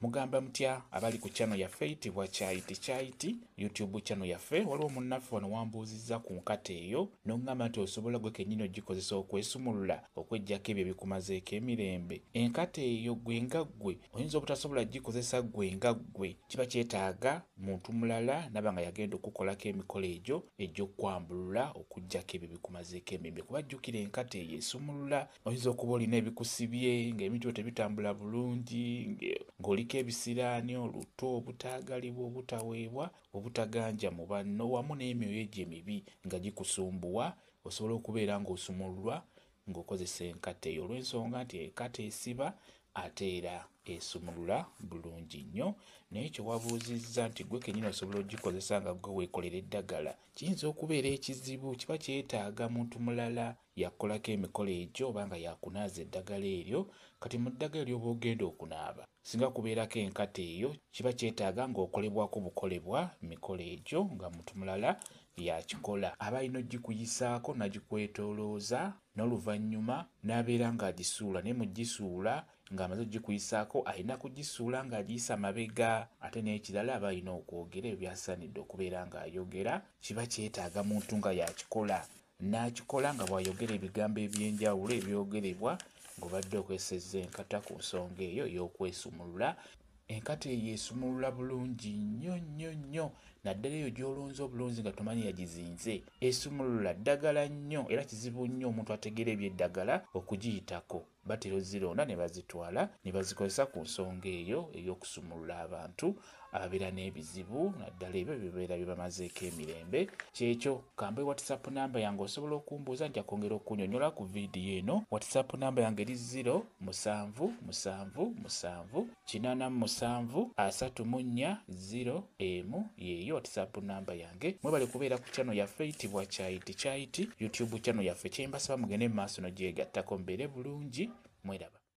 Mugamba mutya abali ku channel yaffe eyitibwa Kyayiti Kyayiti YouTube channel yaffe? Waliwo munnaffe wano wambuuzizza ku nkata eyo n'oŋŋamba nti osobola gwe kennyini ogikozesa okwesumulula okweggyako ebyo ebikumazeeko emirembe. Enkata eyo ggwe nga ggwe oyinza obutasobola gikozesa ggwe nga ggwe, kiba kyetaaga muntu mulala naba nga yagenda okukolako emikolo egyo egy'okwambulula okuggyako ebyo ebikumazeeko emirembe, kuba jjukira enkata eyo esumulula. Oyinza okuba olina ebikusibye ng'ebintu byo tebitambula bulungi, ng'oliko ebisiraani, oluto, obutaagalibwa, obutaweebwa, obutaganja mu banno, wamu n'emyoyo egyo emibi nga gikusumbuwa. Osobola okubeera ng'osumululwa ng'okozesa enkata eyo, olw'ensonga nti enkata esiba ate era esumulula bulungi nnyo. Naye kye wabuuzizza nti ggwe kennyini osobola ogikozesa nga ggwe weekolera eddagala, kiyinza okubeera ekizibu. Kiba kyetaaga muntu mulala yakukolako emikolo egyo oba nga yakunaaza eddagala eryo. Kati mu ddagala ly'oba ogenda okunaaba, singa kubeerako enkata eyo, kiba kyetaaga ng'okolebwako bukolebwa mikolo egyo nga muntu mulala yakikola. Aba alina ogikuyisaako n'agikwetoolooza, n'oluvannyuma n'abeera ng'agisuula. Naye mu gisuula ng'amaze ogikuyisaako, alina kugisuula ng'agiyisa mabega. Ate n'ekirala, aba alina okwogera ebyo by'asaanidde okubeera ng'ayogera. Kiba kyetaaga muntu nga yakikola, n'akikola nga bw'ayogera ebigambo eby'enjawulo ebyogerebwa ng'obadde okozesezza enkata ku nsonga eyo ey'okwesumulula. Enkata eyo esumulula bulungi nnyo nnyo nnyo, naddala eyo gy'olonze obulonzi nga tomanyi yagizinze. Esumulula ddagala nnyo, era kizibu nnyo omuntu ategeera eby'eddagala okugiyitako. Batera ozironda ne bazitwala ne bazikozesa ku nsonga eyo ey'okusumulula abantu ababeera n'ebizibu, naddala ebyo bibeera bibamazeeko emirembe. Kyekyo, kambe WhatsApp namba yange, osobola okumbuuza, nja kwongera okunyonyola ku vidiyo eno. WhatsApp namba yange eri 0 7 7 7 87 34 0 1. Yeeyo WhatsApp namba yange. Mwebale kubeera ku channel yaffe eyitibwa Kyayiti Kyayiti YouTube channel yaffe. Kyembasaba, mugende mu maaso nogyegattako, mubeere bulungi, mweraba.